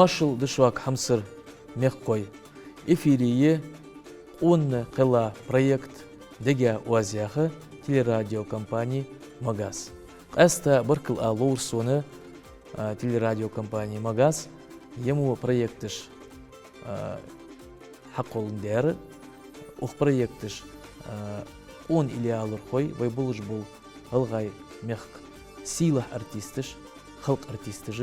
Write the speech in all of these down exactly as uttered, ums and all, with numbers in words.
Маршал да шуга, хьамсара мехкахой. Эфире я «Къона кхелла» проект, дега оаз яха телерадиокомпани «Магас». Къаьстта баркал ала ловр сона, а, телерадиокомпани «Магас» ер мо проекташ, а, хьакхолландаь. Укх проекташа, а, къона илли алархой, вай болаш бола гӀалгӀай мехка сийлахь артисташ, халкъа артисташ,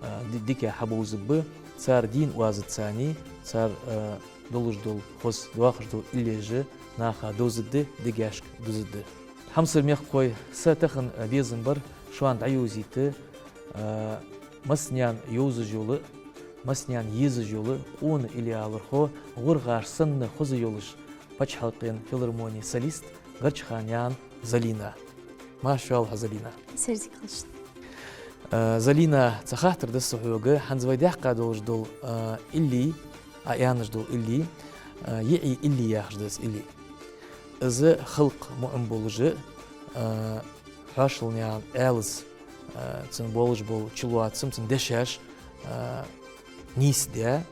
а, ди-, дика хьабовзаргба, цар дийна оазаца царна, цар, а, долаш дола хоза, доахаш дола иллеш наха довзаргда, дегашка дузаргда. Хьамсара мехкахой, са тахан, а, безам бар шоана дӀайовзийта, а, массанена йовзаш йола, массанена езаш йола къона илли алархо, гӀургӀаш санна хоза йолаш, паччахьалкхен филармоне солист Гарчханаькъан Залина. Марша йола хьо, Залина. Сердце хилда шун. А, Залина, цхьа хаттар да са хьога, хӀанз вай даьккха долаш дола, а, илли, а, аьнна долаш дола илли, а, йиӀий илли яхаш да из илли. Из халкъа муӀам болаш, а, хьоашалгӀа аьлча, а, цун болаш бола чулоацам, цун дешаш, а, нийсдаь,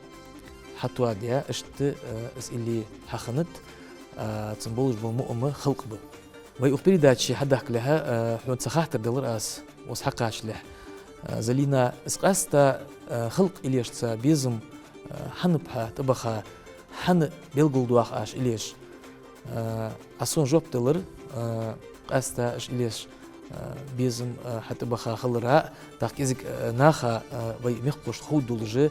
хьатоадаь, иштта, а, из илли хьахиннад, а, цун болаш бола муӀам халкъ ба. Вай укх передаче хьадахкалехьа, а, хьона цхьа хаттар делар аз, укхаза хьакхачалехьа. А, Залина, из къаьстта, а, халкъа иллешца безам, а, хӀана ба хьа тӀабаха, хӀана белгалдоах Ӏа уж иллеш? А, Ӏа сона жоп делар, а, къаьстта уж иллеш, а, безам, а, хьа тӀабаха хилара, тӀаккха кӀезига, а, наха, а, вай мехкахошта ховргдолаш,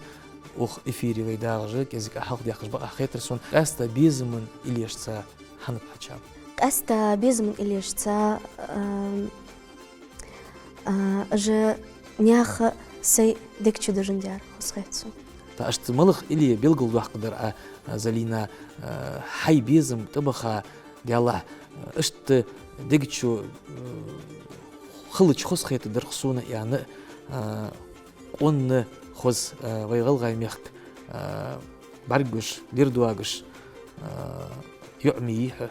укх эфире вай дагӀаш, кӀезига Ӏа хьалхадаьккхача бакъахьа хетар сона, къаьстта безама иллешца хӀана ба хьа чам? Къаьстта безама иллешца, а, а, уж наьха сай дег чу дажандаь, хоза хет сона. ТӀаккха иштта малагӀа илли белгалдоаккхаргдар Ӏа, а, Залина, а, хьай безам тӀабаха, делахь, а, иштта дег чу, а, хилча хоза хетаргдар-кх сона аьнна, а, къона хоза, а, вай гӀалгӀай мехка, а, бӀаргагуш, лир доагаш, а, йоӀ ма йий хьо.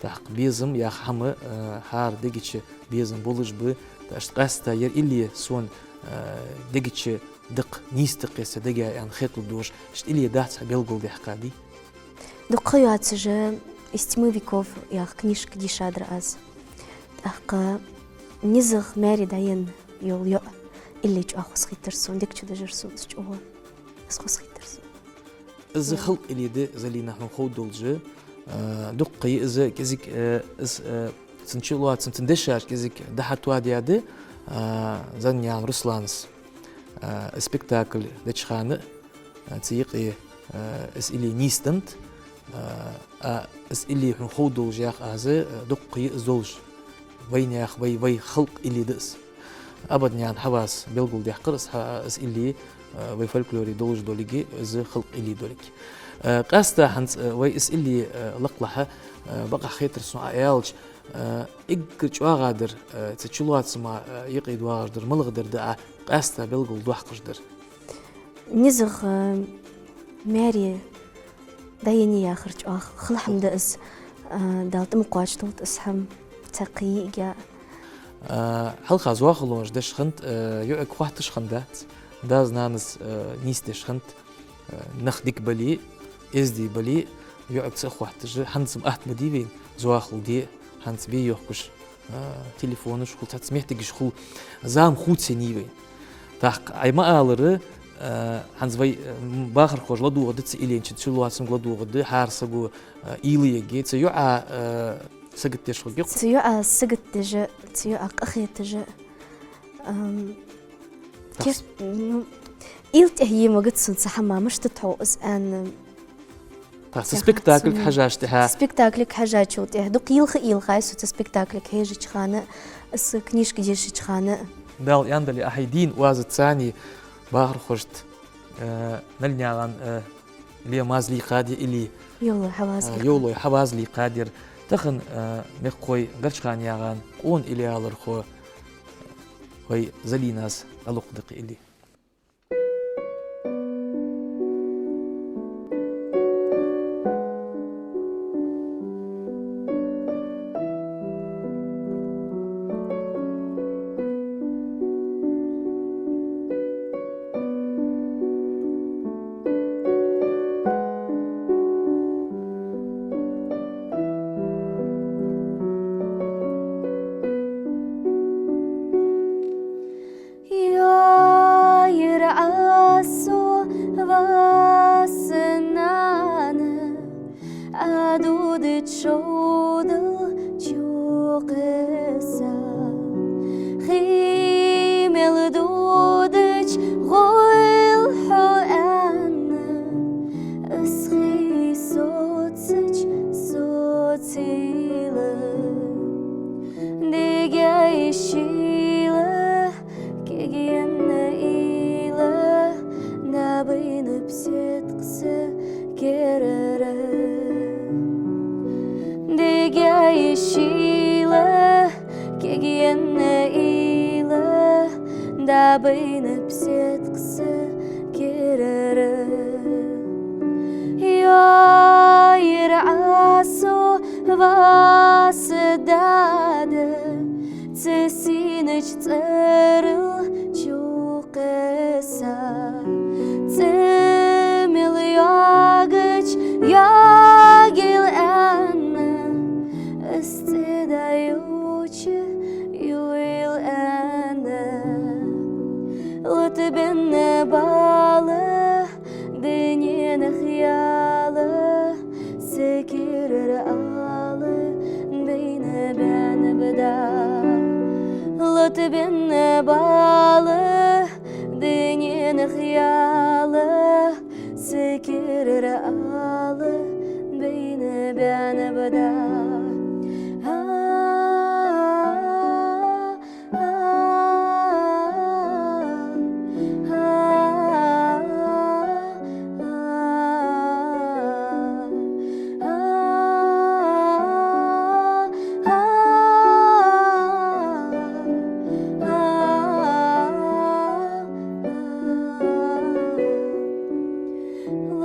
ТӀаккха безам яха хӀама, а, хӀара дег чу безам болаш ба, тӀаккха иштта къаьстта ер илли сона, а, дег чу да-кх, нийса да-кх из са дега аьнна хеталургдолаш, иштта илли дац хьа белгалдаьккха, дий? Дукха ха йоацаш «Из тьмы веков» яха книжка дийшадар аз. ТӀаккха низагӀа маьре дӀаенна йола йоӀ илли чӀоагӀа хоза хийттар сона, дег чу дажар сона из чӀоагӀа. Из хоза хийттар сона. Из халкъа илли да, Залина, хьона ховргдолаш, а, дукха ха я из, кӀезига, а, из, а, цун чулоацам, цун дешаш кӀезига дӀахьатоадаь да, а, Заннаькъан Руслана, а, спектакль деча хана, а, цу юкъе, а, из илли нийсденнад, а, а, из илли хьона ховргдолаш, йоах аз, а, дукха ха я из долаш. Вайнаьха, вай, вай халкъа илли да из. Абаданаькъан Хьавас белгалдаьккхар из, хьа-, из илли, а, вай фольклоре долаш долга, из халкъа илли долга. А, къаьстта хӀанз, а, вай из илли, а, лакхалехьа, а, бакъахьа хетар сона Ӏа аьлча, а, эггара чӀоагӀа дар, а, цу чулоацама, а, юкъе доагӀаш дар малагӀа дар да Ӏа къаьстта белгалдоаккхаш дар? НизагӀа, а, маьре дӀаеннай яхар чӀоагӀа хала хӀама да из, а, Дала тӀа ма кхоачадолда из хӀама цхьаккха йиӀиг. А, хьалха зоахалонаш деш хиннад, а, йоӀага хоатташ хиннадац. Дас-нанас, а, нийсдеш хиннад, а, нах дика бале, эздий бале, йоӀага ца хоатташ, хӀанз-м атта ма дий вайна, зоахалол де, хӀанз бе йохкаш, а, телефонаш хул, цхьацца моттигаш хул, зама хувцаеннай вайна. ТӀаккха Ӏа ма аллара, а, хӀанз вай, а, м, бахархоша ладувгӀаргда цу иллен чу, чулоацамга ладувгӀаргда, хӀара саго, а, уйла ергья, цу йоӀа, а, саготдеш хургья-кх. Цу йоӀа саготдеш, цу йоӀа къахеташ, ам, тас- кер-, ну, уйла тӀехьа е магац сона цу хӀаман, мишта да хьогӀ из аьнна. Тха цу спектакльга хьежача тӀехьа. Спектакльга хьежачул тӀехьа. Дукха йилха-йилхай со цу спектакльга хьежача хана, из книжка дешача хана. Дала аьннадале, Ӏа хьай дийна оазаца царна, бахархошта, э, Налнаькъан, э, Лемаз лийкхадаь илли, Йовлой Хьаваз, э, лийкхадаь. Йовлой Хьаваз лийкхадаьр. Тахан, э, мехкахой, Гарчханаькъан, къона илли алархо, вай Залинас дӀалукхда-кх илли. Шовдал чу кхесса, хий мел додача гӀойла хьо аьнна, из хий соцача социйла. Дега йиш йийла, кегенна ийла, дӀабайнаб седкъа са керара. Дега йиш йийла, кегенна ийла, дӀабайнаб седкъа са керара. Йоайра Ӏа со, ва са дада, цу сийнача цӀерал чу кхесса. ЦӀи мел йоагача йоагийла аьнна, из цӀи дӀайоча йойла аьнна. Лотабенна бала дуненах яла, са керара ала, байна баьннаб дӀа. Лотабенна бала дуненах яла, са керара ала, байна баьннаб дӀа.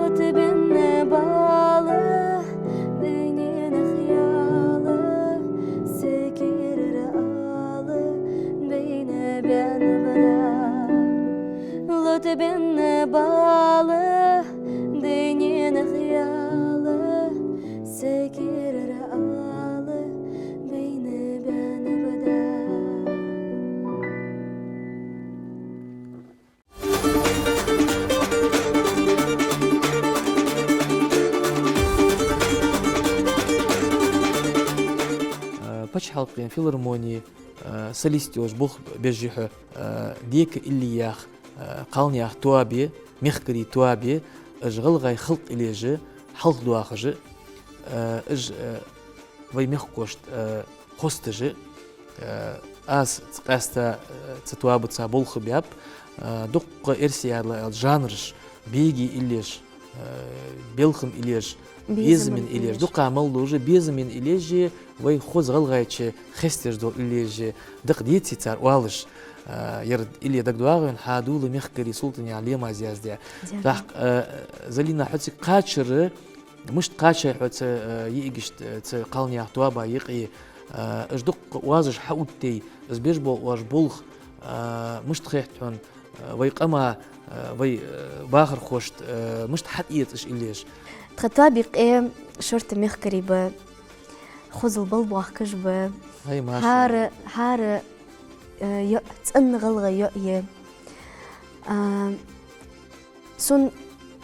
Лотабенна бала дуненах яла, са керара ала, байна баьннаб дӀа. Лотабенна бала дуненах яла, са керара ала, байна баьннаб дӀа. Э, паччахьалкхен филармоне, э, солист йолаш болх беш я хьо, э, дека илли яха, э, кхалнаьха тоаба я, мехкарий тоаба я, уж гӀалгӀай халкъа иллеш я, хьалхадоахаш я, э, уж, э, вай мехкахошта, э, хесташ я, э, аз ц-, къаьстта, э, цу тоабаца болх баьб, э, дуккха эрсий, яр ала аьлча, жанраш, бега иллеш, э, белхам иллеш, безаман иллеш, безаман иллеш, дукха мел долаш безаман иллеш, вай хоза гӀалгӀайче хесташ дола иллеш, дакъа деций цар оалаш, э, ер илли дагадоагӀий хьона, хьа дола мехкарий Султан яхача лемас яздаь. Дера. ТӀаккха, э, Залина, хьо цига кхачар, мишта кхаьчай хьо цу, э, йиӀигашта, э, цу кхалнаьха тоаба юкъе, э, уж дуккха оазаш хьаоттаяй, уж беш бола оаш болх, э, мишта хет хьона, э, вай къаман, э, вай, э, бахархошта, э, мишта хьатӀаэц уж иллеш? Тха тоаба юкъе шортта мехкарий ба, хозал бала боахкаш ба. Ай, машаллахӀ. ХӀара, хӀара, э, йоӀ цӀена гӀалгӀай йоӀ я. А, сона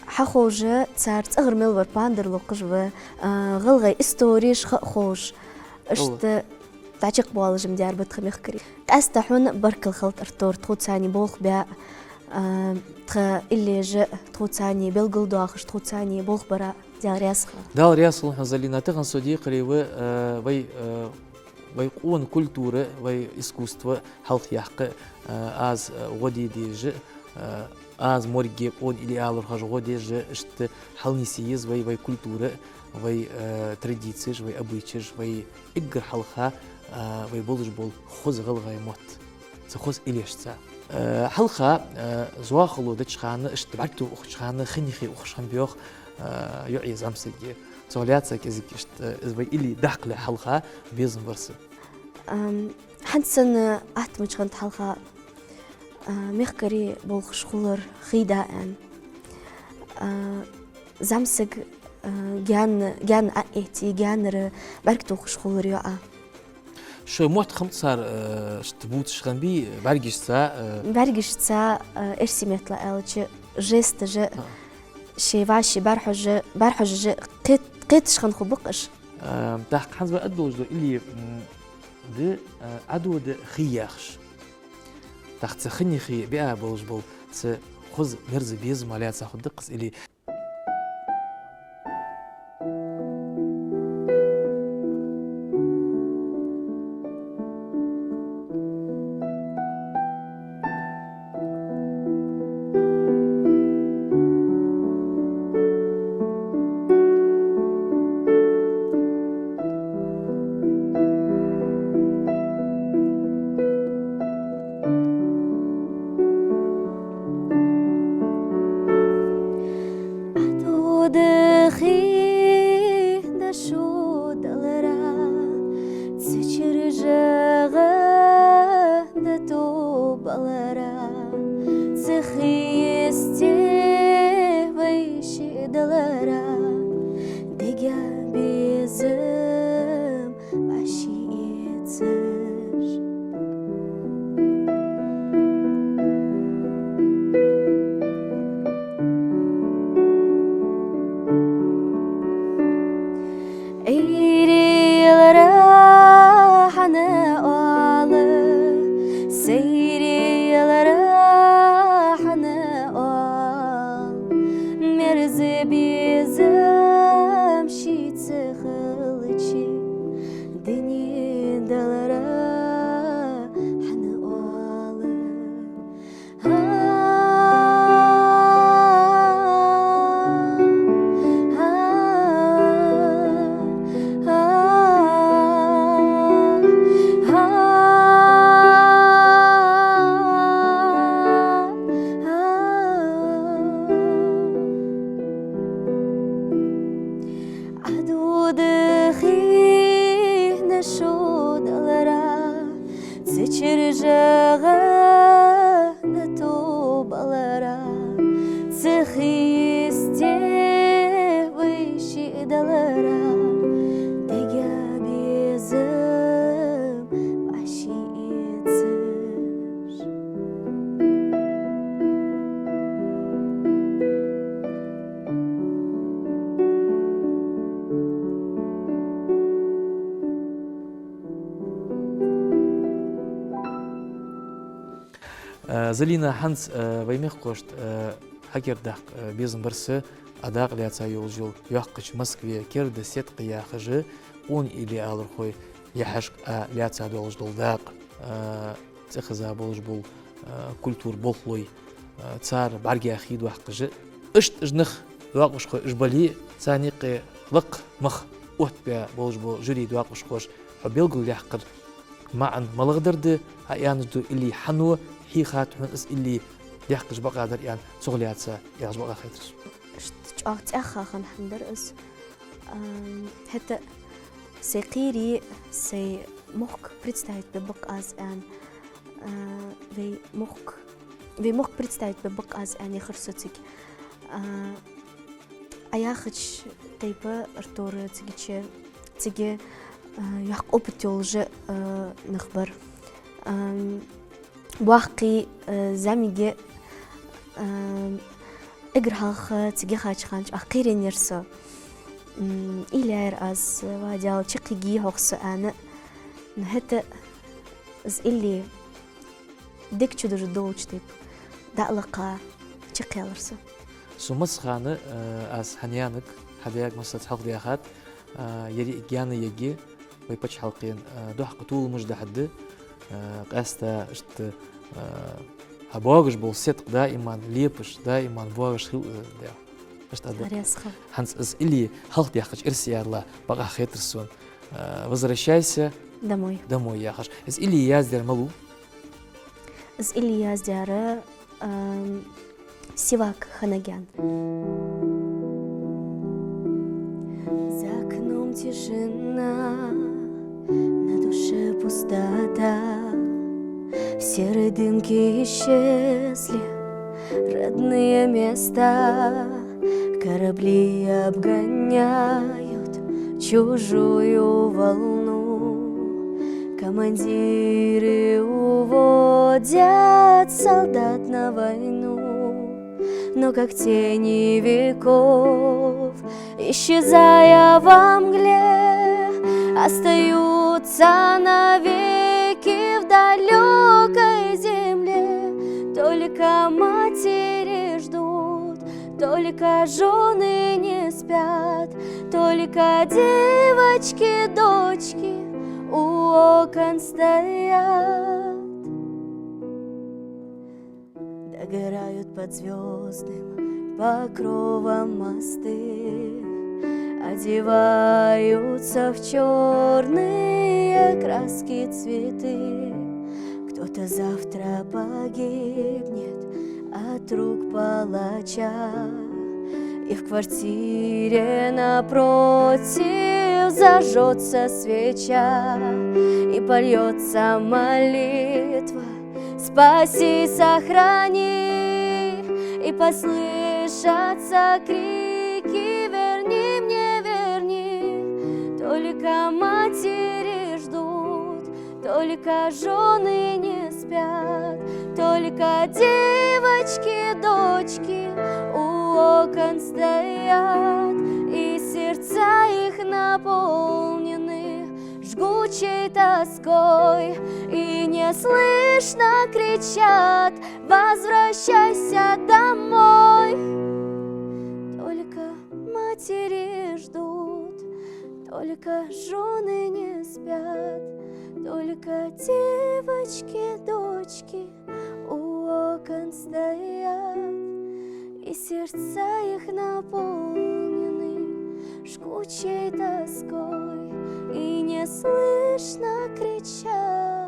хьаховш, цар цӀагӀара мел вар пандар локхаш ва, а, гӀалгӀай истореш ха а ховш. Ала. Иштта дӀачакхбоалаш ма дар ба тха мехкарий. Къаьстта хьона баркал хилда, Артур, тхоца болх баь, а, тха иллеш тхоца белгалдоахаш, тхоца болх бара. Дала раьза хилва. Дала раьза хилва хьона, Залина. Тахан со декхарийла ва, а, вай, а, вай къона культура, вай искусство хьалхаяккха, а, аз, а, гӀо де дезаш, а, аз моргге къона илли алар хьожа гӀо дезаш, иштта хьалнийсъе еза вай, вай культура, вай, а, традицеш, вай обычаеш, вай эггара хьалха, а, вай болаш бола хоза гӀалгӀай мотт. Цу хоза иллешца. Э, хьалха, э, зоахалол деча хана, иштта бӀаргтоха ухача хана, хин юхе ухаш хиннаб йоах, э, йоӀе зӀамсаге. Цох лаьца кӀезига иштта, э, из вай илли дӀакхале хьалха безам бар са. Ам, хӀанз санна атта мича хиннад хьалха, э, мехкарий болхаш хулар хий да аьнна. Э, зӀамсаг, э, гаьна, гаьна Ӏоэтте, гаьнара бӀаргтохаш хулар йоӀ. Шоай мотт хиннаб цар, э, иштта бувцаш хиннабий, бӀаргашца, э? БӀаргашца, э, эрсий меттала аьлча, жесташа, а, шоай вӀаший бӀарахьожаш, бӀарахьожаш кхет-, кхеташ хинна хул бакъ уж. А, тӀаккха хӀанз вай аргдолаш дола илли, м, да, а, Ӏадода хий яхаш. ТӀаккха цу хинна хий биа болаш бола цу хоза мерза безама лаьца хургда-кх из илли. Ӏадода хий дошо далара, цу чура жагӀа да тобалара, цу хий йисте вай шиъ далара, дега безам вӀаший эцаш. Ӏуйре ялара хьона оал, сайре ялара хьона оал, мерза безам ший ца хилча, дуне далара хьона оал. Ӏадода хий дошо далара, цу чура жагӀа да тобалара, цу хий йисте вай шиъ далара, дега безам вӀаший эцаш. Э, Залина, хӀанз, э, вай мехкахошта, э, хьакердадаккха, э, безам бар са, Ӏа дакъа лаьца йолаш йола, йоккхача Москве керда седкъа яхаш, къона илли алархой яхьашка Ӏа лаьца долаш дола дакъа. Э, цӀихеза болаш бола, э, культура болхлой, э, цар бӀаргех хий доаккхаш. Иштта уж нах, доакъашхой уж бале а, царна юкъе лакха мах оттабаь болаш бола жюри доакъашхоша хьо белгалъяьккхар маӀан малагӀдар да, хьа аьнна дола илли хьан ва, хьийхад хьона из илли, даьккхача бакъдар аьнна, цох лаьца яхаш бакъахетар сона. Иштта чӀоагӀа цӀаьхха хинна хӀама дар из. Ам, хӀаьта сай кхерий, сай мохк представить бергба-кх аз аьнна, а, вай мохк, вай мохк представить бергба-кх аз аьнна яхар со цига. А, Ӏа яхача тайпара, Артур, цига чу, цига, а, йоккха опыт йолаш, а, нах бар. Ам, боккхий, а, зӀамига, а, эггара хьалха цига яхача хана чӀоагӀа кхерийнаяр со. М, илли яьр аз, ва Даьла, чукхийгий хьох со аьнна. Но хӀаьта из илли дег чу дужаш долча тайпара дӀалакха чакхъяьлар со. Со массахана, э, аз хьа наьнага, хьа даьга массаза хьалхадаьхад, э, ер йиӀиг яьнна ергья вай паччахьалкхен, э, доккха толамаш дахьаргда, э, къаьстта иштта, э, хьа боагаш бола седкъа даиман лепаш, даиман боагаш хила, э, Даьла. Иштта а да. Реза хила. ХӀанз из илли хьалхадаьккхача эрсий аьлча, бакъахетар сона, э, «Возвращайся домой» яхаш. Из илли яздаьр малув? Из илли яздаьр, ам, Севак Ханагян. За окном тишина, на душе пустота. В серой дымке исчезли родные места. Корабли обгоняют чужую волну. Командиры уводят солдат на войну. Но как тени веков, исчезая во мгле, Остаются навеки в далёкой земле, только матери ждут, только жёны не спят, только девочки, дочки у окон стоят. Догорают под звёздным покровом мосты, одеваются в чёрные краски цветы. Кто-то завтра погибнет от рук палача, и в квартире напротив зажжётся свеча, и польётся молитва: «Спаси, сохрани», и послышатся крики: «Верни мне, верни». Только матери ждут, только жёны не спят, только девочки, дочки у окон стоят, и сердца их наполнены жгучей тоской, и неслышно кричат: «Возвращайся домой!» Только матери ждут, только жёны не спят, только девочки, дочки у окон стоят, и сердца их наполнены жгучей тоской, и неслышно кричат.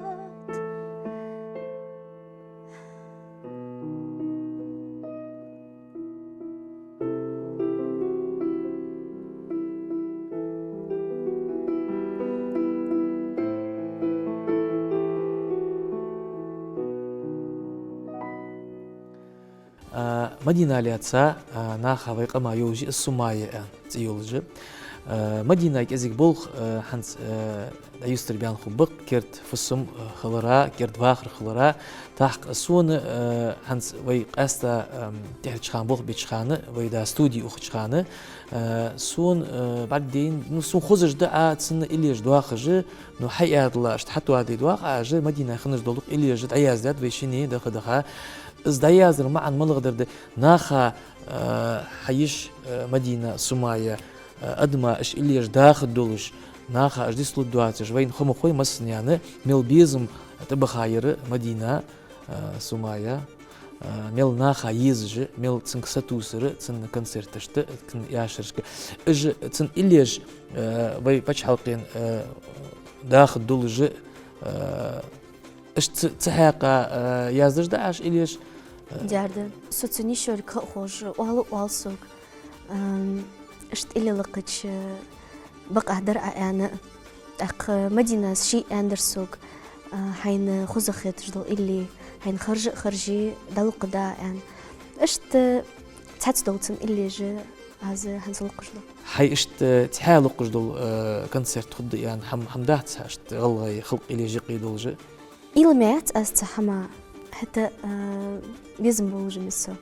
А, Мадина лаьца, а, наха вай къаман йолаш я из Сумая аьнна цӀи йолаш. А, Мадинай кӀезига болх, а, хӀанз, а, дӀаюстарбаьнна хургба-кх, керда фусам, а, хилара, керда вахар хилара. ТӀаккха сона, а, хӀанз вай къаьстта, ам, тӀехьарча хана болх беча хана, вай да студе ухача хана, а, сона, а, бӀаргадайнад, ну, сона хозаш да Ӏа цун иллеш доахаш, ну, хьай аьнна, иштта хьатӀадоаладаь доагӀа Ӏа, Мадинай хиннаш дола дукха иллеш дӀаяздаьд вай шинне даха-даха. Из дӀаяздар маӀан малагӀдар да? Наха, а, хьа йиша, а, Мадина, Сумая, а, адама иштта иллеш даха долаш, наха иштта дицлургдоацаш, вайна хӀама хой массанена, мел безам тӀабаха яр Мадина, а, Сумая, а, мел наха езаш, мел цунга сатувсар цун концерташта, цун яшарашка. Уж цун иллеш, а, вай паччахьалкхен, а, даха долаш, а, иштта цу, цу хьакъехьа, а, яздеш да Ӏа иллеш? Дера да. Со цун йиший кхы а ховш, оал а оал сога. Ам, иштта илли лакхача бакъахьа дар Ӏа аьнна. ТӀаккха Мадинас ше аьннадар сога, а, хьайна хоза хеташ дола илли, хьайна харжа а харжий, дӀалокхаргда Ӏа аьнна. Иштта цхьацца дола цун иллеш аз хӀанз локхаш да. Хьай иштта цхьаь локхаш дола, а, концерт хургда аьнна хӀама, хӀама дац хьа иштта гӀалгӀай халкъа иллеш юкъе долаш? Уйла ма яц аз цу хӀаман, хӀаьта, а, безам болаш ма вий со.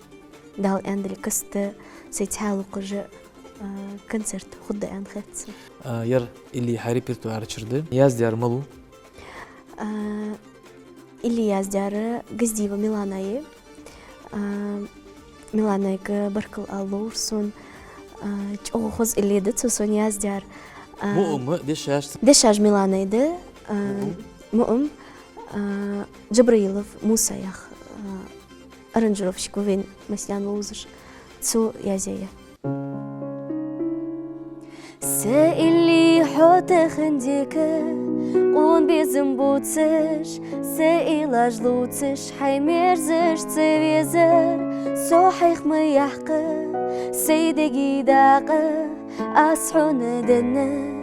Дала аьннадале, каста сай цхьаь локхаш, а, концерт хургда аьнна хет сона. А, ер илли хьа репертуара чура да. Яздаьр малув? А, илли яздаьр Газдиева Милана я. А, Миланайга баркал ала ловр сона, а, чӀоагӀа хоза илли да цо сона яздаьр. А, Муъма, дешаш? Дешаш Миланай да, а, Муъма. Муъма, а, Джабраилов Муса яха, а, аранжировщик ва вайна массанена вовзаш, цо язъяь я. Са илли хьо тахан дика, къона безам бувцаш, са уйлаш лувцаш, хьай мерзаш ца везар, со хьайх ма яьккха сай дега дакъа, аз хьона деннад.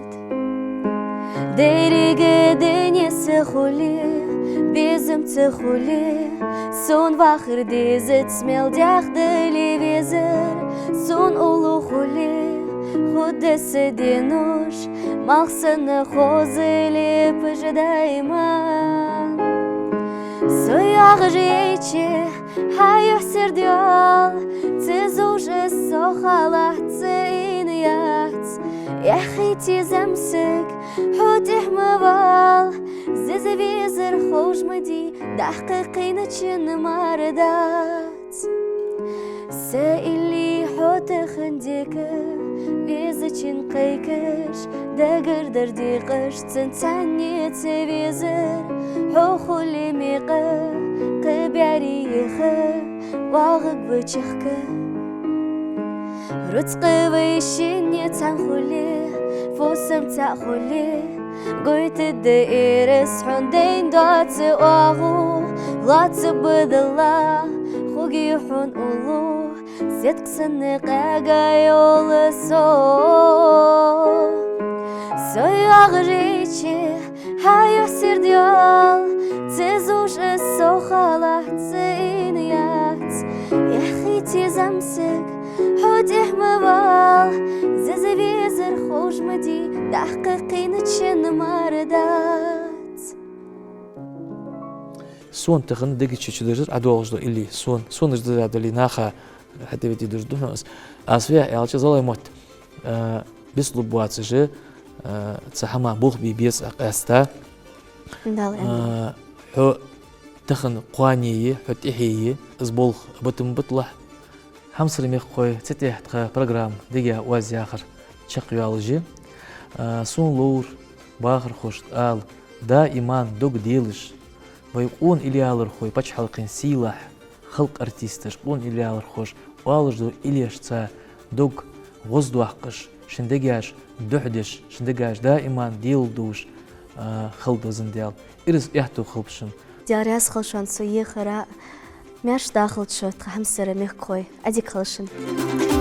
Деррига дунен ца хуле, безам ца хуле, сона вахар дезац мел дехьа дале везар, сона уллув хуле, хургда са денош малх санна хоза лепаш даиман. Со йоагӀаш йайча, хьа юхь сийрда йоал, ца зувш со хьалаца ина яц. Эхь хете, зӀамсаг, хьо тӀех ма вала, зиза везар ховш ма дий, дӀакхайкача мара дац. Са илли хьо тахан дика, везачун кхайкаш, дагардар декъаш, цун цхьанне ца везар, хьо хуле мекъа, кхы бӀаьре яха, вагӀаргва чехка. Рузкъа вай шинне цхьана хуле, фусам цхьаь хуле, гойтаргда эрс хьона дайна доаца оагӀув, лоаца бадалла, хургья хьона уллув, седкъа санна къаьга йола со. Со йоагӀарийча, хьа юхь сийрда йола, ца зувш из сов халахь цӀена яц. Эхь хете, зӀамсаг, хьо тӀех ма вала, зиза везар ховш ма дий, дӀакхайкача мара дац. Сона тахан дега чу чудерзар Ӏа доаллаш дола илли, сона, сона из деза дале, наха хьатӀавита дезаш да хьона из. Аз фу яхар аьлча, зӀалгӀай мотт, а, бицлургбоацаш, а, цхьа хӀама болх бе беза Ӏа къаьстта. Дала аьннад. А, хьо тахан кхоане я, хьо тӀехье я, из болх битам биталахь. Хьамсара мехкахой, цу тӀа тха программа «Дега оаз» яхар чакхйоалаш я. А, сона ловра бахархошта ала, даиман дог делаш, вай къона иллаялархой паччахьалкхен сийлахь, халкъа артисташ, къона иллаялархоша оалаш дола иллешца дог гӀоздоаккхаш, шун дегаш духьа деш, шун дегаш даиман делалдувш, а, хилда везан Даьла. Ираз аьттув хилба шун. Даьла раьза хилва шоана со ехара. Маьрша дахалда шо, тха хьамсара мехкахой. Ӏадика хилда шун.